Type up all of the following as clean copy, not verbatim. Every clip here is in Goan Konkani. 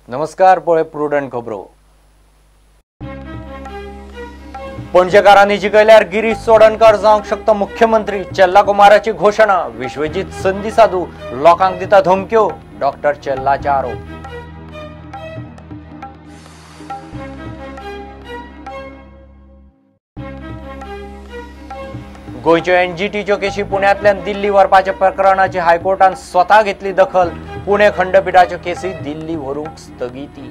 नमस्कार, पळय प्रुडंट खबरो. पणजेकारांनी जिखयल्यार गिरीश चोडणकर जावंक शकता मुख्यमंत्री, चेल्ला कुमाराची घोशणा. विश्वजीत संदी साधू लोकांक दिता धमक्यो, डॉक्टर चेल्लाचे आरोप. गोंयच्यो एनजीटीच्यो केशी पुण्यांतल्यान दिल्ली व्हरपाच्या प्रकरणाची हायकोर्टान स्वता घेतली दखल. पुणे खंडपीठाच्यो केसी दिल्ली व्हरूंक स्थगिती.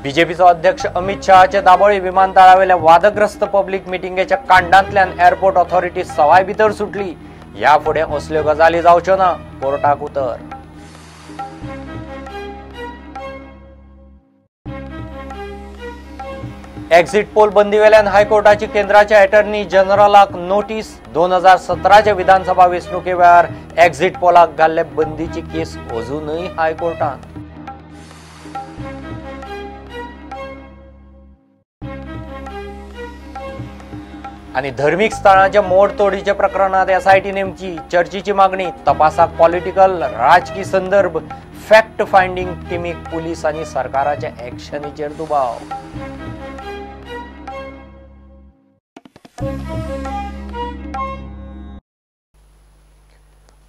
बीजेपीचो अध्यक्ष अमित शहाचे दाबोळी विमानतळावेल्या वादग्रस्त पब्लीक मिटिंगेच्या कांडांतल्यान एअरपोर्ट ऑथॉरिटी सवाय भितर सुटली. ह्या फुडें असल्यो गजाली जावच्यो ना, कोर्टाक उतर. एक्झिट पोल बंदीवेल्यान हायकोर्टाची केंद्राच्या अटर्नी जनरलाक नोटीस. 2017च्या विधानसभा वेंचणुके वेळार एक्झिट पोलाक घाल्ले बंदीची केस अजूनय हायकोर्टात. आनी धर्मीक स्थळांच्या मोडतोडीच्या प्रकरणात एसआयटी नेमची, चर्चीची मागणी. तपासाक पॉलिटिकल राजकी संदर्भ, फॅक्ट फायंडींग टिमीक पुलीस आनी सरकाराच्या ऍक्शनीचेर दुबाव.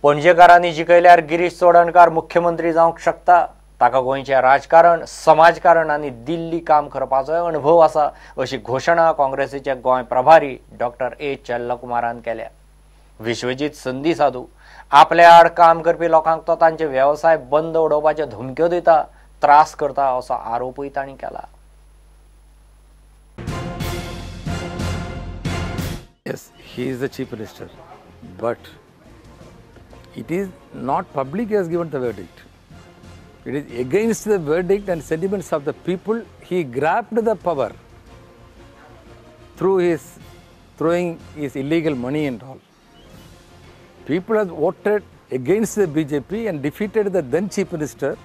पणजेकारांनी जिखयल्यार गिरीश चोडणकार मुख्यमंत्री जावंक शकता. ताका गोंयचें राजकारण, समाजकारण आनी दिल्ली काम करपाचोय अणभव आसा, अशी घोशणा काँग्रेसीचे गोंय प्रभारी डॉक्टर ए चेल्लकुमारान केल्या. विश्वजीत संदी साधू आपल्या आड काम करपी लोकांक तो तांचे वेवसाय बंद उडोवपाच्यो धमक्यो दिता, त्रास करता असो आरोपूय तांणी केला. Yes, he is the chief minister, but it is not public has given the verdict. It is against the verdict and sentiments of the people. He grabbed the power through his throwing his illegal money and all. People have voted against the BJP and defeated the then chief minister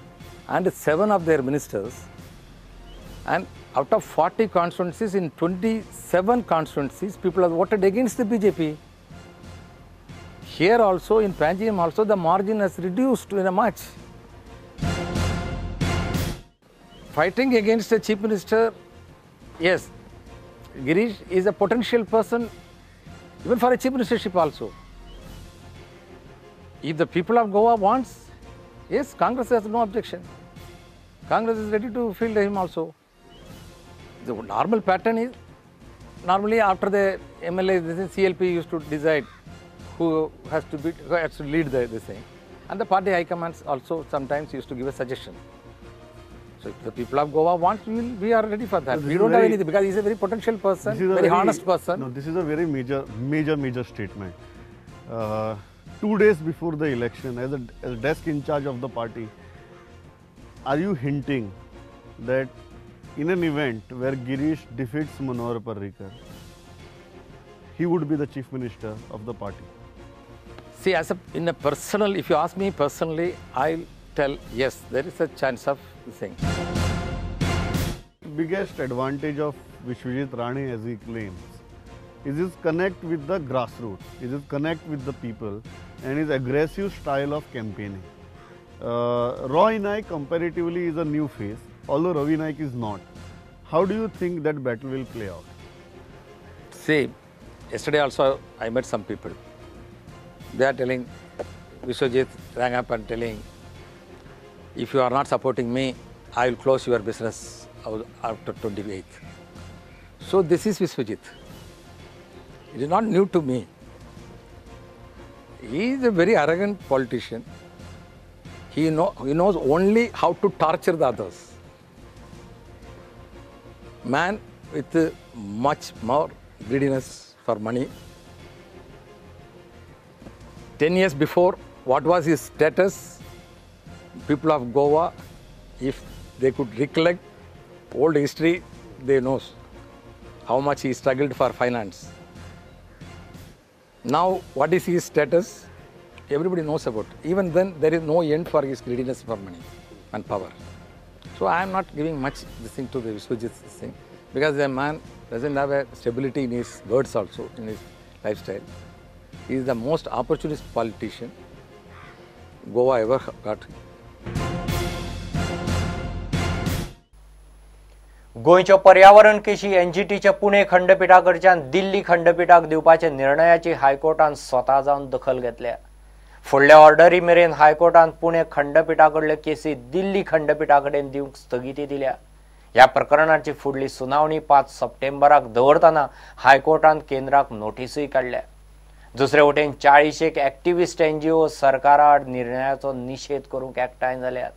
and 7 of their ministers. And out of 40 constituencies, in 27 constituencies, people have voted against the BJP. Here also, in Panjim also, the margin has reduced in a much. Fighting against the chief minister, yes, Girish is a potential person even for a chief ministership also. If the people of Goa wants, yes, Congress has no objection. Congress is ready to field him also. The normal pattern is, normally after the MLA, this CLP used to decide who has to be, who has to lead the thing, and the party high commands also sometimes used to give a suggestion. So if the people of Goa wants, we are ready for that. We don't have anything because he is a very potential person, very honest person. No, this is a very major statement. 2 days before the election, as a desk in charge of the party, are you hinting that in an event where Girish defeats Manohar Parrikar, he would be the chief minister of the party? See, in a personal, if you ask me personally, I'll tell yes, there is a chance of this thing. Biggest advantage of Vishwajit Rane, as he claims, is his connect with the grassroots, is his connect with the people, and his aggressive style of campaigning. Roy Naik comparatively is a new face, although Ravi Naik is not. How do you think that battle will play out? See, yesterday also I met some people. They are telling, Vishwajit rang up and telling, if you are not supporting me, I will close your business after 28th. So this is Vishwajit. It is not new to me. He is a very arrogant politician. He knows only how to torture the others. Man with much more greediness for money. 10 years before, what was his status? People of Goa, if they could recollect old history, they know how much he struggled for finance. Now, what is his status? Everybody knows about it. Even then, there is no end for his greediness for money and power. So, I am not giving much this thing to the Vishwajit thing, because the man doesn't have a stability in his words also, in his lifestyle. He is the most opportunist politician Goa ever got. गोंयच्यो पर्यावरण केशी एनजीटीच्या पुणे खंडपीठा कडच्यान दिल्ली खंडपीठाक दिवपाच्या निर्णयाची हायकोर्टान स्वता जावन दखल घेतल्या. फुडल्या ऑर्डरी मेरेन हायकोर्टान पुणे खंडपीठा कडल्यो केसी दिल्ली खंडपीठा कडेन दिवंक स्थगिती दिल्या. ह्या प्रकरणाची फुडली सुनावणी 5 सप्टेंबराक दवरतना हायकोर्टान केंद्राक नोटीसूय काडल्या. दुसरे वटेन 40 एक्टिविस्ट एनजीओ सरकारा आड निर्णयाचो निशेध करूंक एकठांय जाल्यात.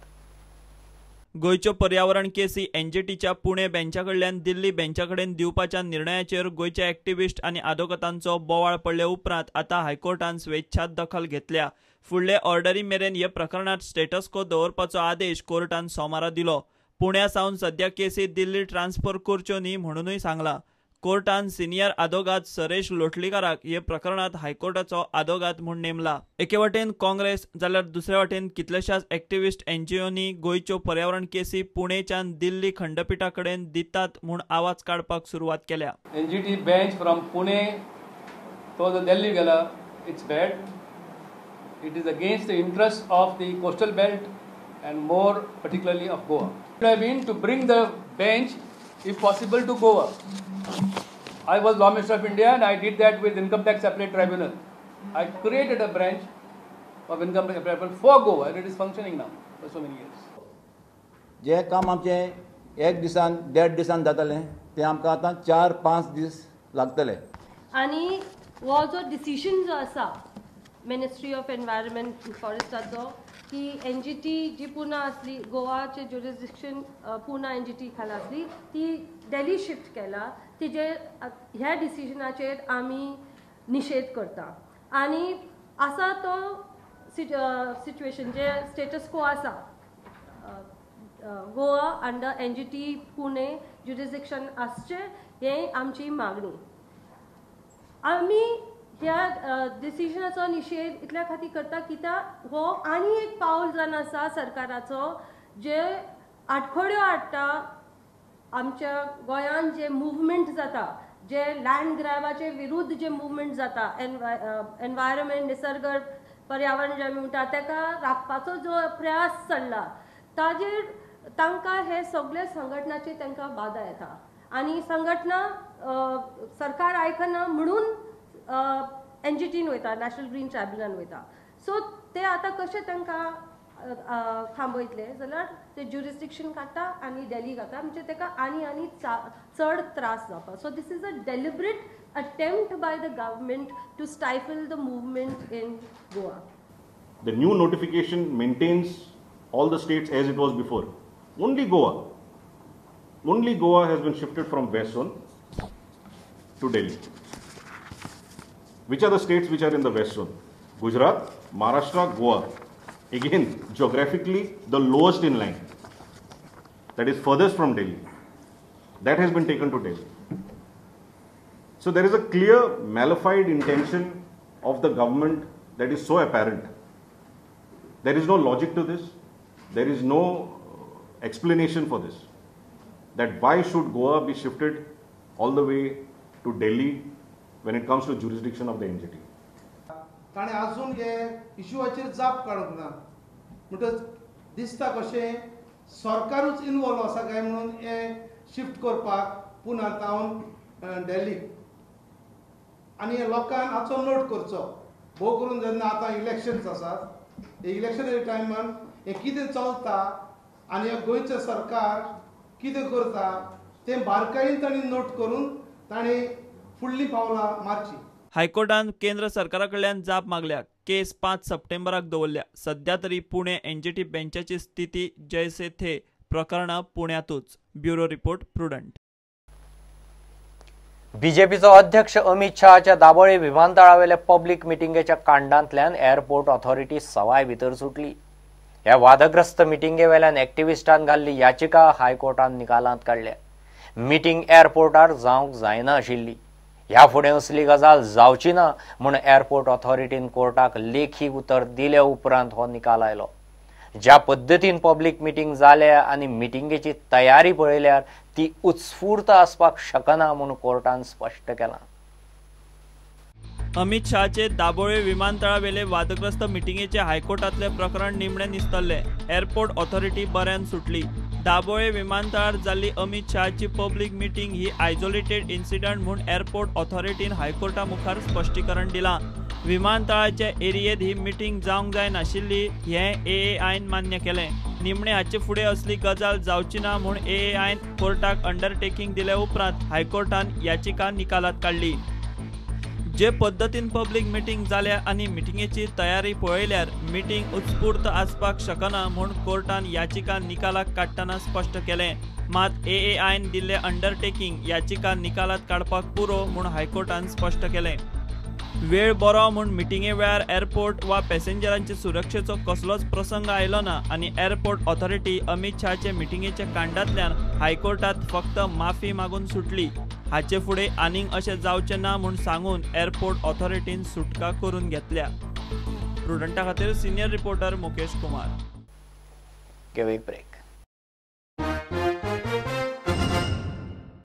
गोंयच्यो पर्यावरण केसी एनजीटीच्या पुणे बेंचा कडल्यान दिल्ली बेंचा कडेन दिवपाच्या निर्णयाचेर गोंयच्या एक्टिविस्ट आनी आदोगातांचो बोवाळ पडले उपरांत आतां हायकोर्टान स्वेच्छा दखल घेतल्या. फुडले ऑर्डरी मेरेन हे प्रकरणांत स्टेटस को दवरपाचो आदेश कोर्टान सोमारा दिलो. पुण्या सावन सध्या केसी दिल्ली ट्रान्सफर करच्यो न्ही म्हणूनय सांगला. कोर्टान सिनियर आदोगाद सरेश लोटलीकाराक हे प्रकरणांत हायकोर्टाचो आदोगाद म्हूण नेमला. एके वटेन काँग्रेस जाल्यार दुसरे वटेन कितल्याशाच एक्टिविस्ट एनजीओनी गोंयच्यो पर्यावरण केसी पुणेच्यान दिल्ली खंडपीठा कडेन दितात म्हूण आवाज काडपाक सुरवात केल्या. एनजीटी बेंच फ्रॉम पुणे तो जो दिल्ली गेला, it's bad. It is against the interest of the coastal belt and more particularly of Goa. It would have been to bring the bench if possible to Goa. I was Law Minister of India and I did that with Income Tax Appellate Tribunal. I created a branch of Income Tax Appellate Tribunal for Goa and it is functioning now for so many years. जे काम आमचे एक दिसान देड दिसान जातले ते आमकां आतां 4-5 दीस लागतले. आनी हो जो डिसिजन जो आसा मिनिस्ट्री ऑफ एनवायरमेंट फॉरेस्टाचो की एनजीटी जी पुना आसली, गोवाचे ज्युरिस्डिक्शन पुना एनजीटी खाला आसली ती दिल्ली शिफ्ट केला. तिजे ह्या डिसिजनाचेर आमी निशेध करता आनी आसा तो सिच्युएशन जे स्टेटस को आसा Goa under NGT Pune jurisdiction आसचें हें आमची मागणी. आमी ह्या डिसिजनाचो निशेध इतल्या खातीर करता कित्याक हो आनी एक पावल जावन आसा सरकाराचो जे आडखळ्यो हाडटा आमच्या गोंयांत जे मुवमेंट जाता, जे लँड ग्रॅबाचे विरुद्ध जे मुवमेंट जाता, एनवायरमेंट निसर्ग पर्यावरण जे आमी म्हणटा ताका राखपाचो जो प्रयास चल्ला ताजेर तांकां हे सगळे संघटनाचे तांकां बादा येता आनी संघटना सरकार आयकना म्हणून एनजीटीन वयता, नॅशनल ग्रीन ट्रायब्युनलान वयता. सो ते आतां कशें तांकां थांबयतले जाल्यार ते ज्युरिस्डिक्शन काडटा आनी दिल्ली घाता, म्हणजे ताका आनी आनी चड त्रास जावपा. So this is a deliberate attempt by the government to stifle the movement in Goa. The new notification maintains all the states as it was before. Only Goa has been shifted from West Zone to Delhi. Which are the states which are in the West Zone? Gujarat, Maharashtra, Goa. Again, geographically, the lowest in line. That is furthest from Delhi. That has been taken to Delhi. So there is a clear malafide intention of the government that is so apparent. There is no logic to this. There is no explanation for this. That why should Goa be shifted all the way to Delhi when it comes to jurisdiction of the NGT? ताणें अजून हे इशुवाचेर जाप काडूंक ना, म्हणटच दिसता कशें सरकारूच इनवॉल्व आसा काय म्हणून हे शिफ्ट करपाक पुना तावन दिल्लीक. आनी हे लोकांक हाचो नोट करचो, भोव करून जेन्ना आतां इलेक्शन्स आसात, हे इलेक्शनाच्या टायमान हें कितें चलता आनी हे गोंयचें सरकार कितें करता तें बारकायेन तांणी नोट करून तांणी फुडलीं पावलां मारचीं. हायकोर्टान केंद्र सरकारा कडल्यान जाप मागल्या. केस 5 सप्टेंबराक दवरल्या. सध्या तरी पुणे एनजीटी बेंचाची स्थिती जैसे थे, प्रकरणां पुण्यातूच. Bureau report, Prudent. बीजेपीचो अध्यक्ष अमित शहाच्या दाबोळे विमानतळावेल्या पब्लीक मिटिंगेच्या कांडांतल्यान एअरपोर्ट ऑथॉरिटी सवाय भितर सुटली. ह्या वादग्रस्त मिटिंगेवेल्यान एक्टिविस्टान घाल्ली याचिका हायकोर्टान निकालांत काडल्या. मिटिंग एअरपोर्टार जावंक जायना आशिल्ली. ह्या फुडें असली गजाल जावची ना म्हूण एअरपोर्ट ऑथॉरिटीन कोर्टाक लेखी उतर दिले उपरांत हो निकाल आयलो. ज्या पद्दतीन पब्लीक मिटिंग जाल्या आनी मिटिंगेची तयारी पळयल्यार ती उत्स्फूर्त आसपाक शकना म्हूण कोर्टान स्पश्ट केलां. अमित शहाचे दाबोळे विमानतळावेले वादग्रस्त मिटिंगेचे हायकोर्टातले प्रकरण निमणे निस्तल्ले. एअरपोर्ट ऑथॉरिटी बऱ्यान सुटली. दाबोळे विमानतळार जाल्ली अमित शहाची पब्लीक मिटींग ही आयसोलेटेड इन्सिडंट म्हूण एअरपोर्ट ऑथॉरिटीन हायकोर्टा मुखार स्पश्टीकरण दिलां. विमानतळाच्या एरियेत ही मिटींग जावंक जाय नाशिल्ली हें एएआयन मान्य केलें. निमणे हाचे फुडें असली गजाल जावची ना म्हूण एएआयन कोर्टाक अंडरटेकींग दिले उपरांत हायकोर्टान याचिका निकालात काडली. जे पद्दतीन पब्लीक मिटींग जाल्या आनी मिटिंगेची तयारी पळयल्यार मिटींग उत्स्फूर्त आसपाक शकना म्हूण कोर्टान याचिका निकालाक काडटना स्पश्ट केलें. मात एएआयन दिल्ले अंडरटेकींग याचिका निकालात काडपाक पुरो म्हूण हायकोर्टान स्पश्ट केलें. वेळ बरो म्हूण मिटिंगे वेळार एअरपोर्ट वा पॅसेंजरांचे सुरक्षेचो कसलोच प्रसंग आयलो ना आनी एअरपोर्ट ऑथॉरिटी अमित शहाचे मिटिंगेच्या कांडांतल्यान हायकोर्टात फक्त माफी मागून सुटली. हाचे फुडें आनीक अशें जावचें ना म्हूण सांगून एअरपोर्ट ऑथॉरिटीन सुटका करून घेतल्या. प्रुडंटा खातीर सिनियर रिपोर्टर मुकेश कुमार. घेवया एक ब्रेक.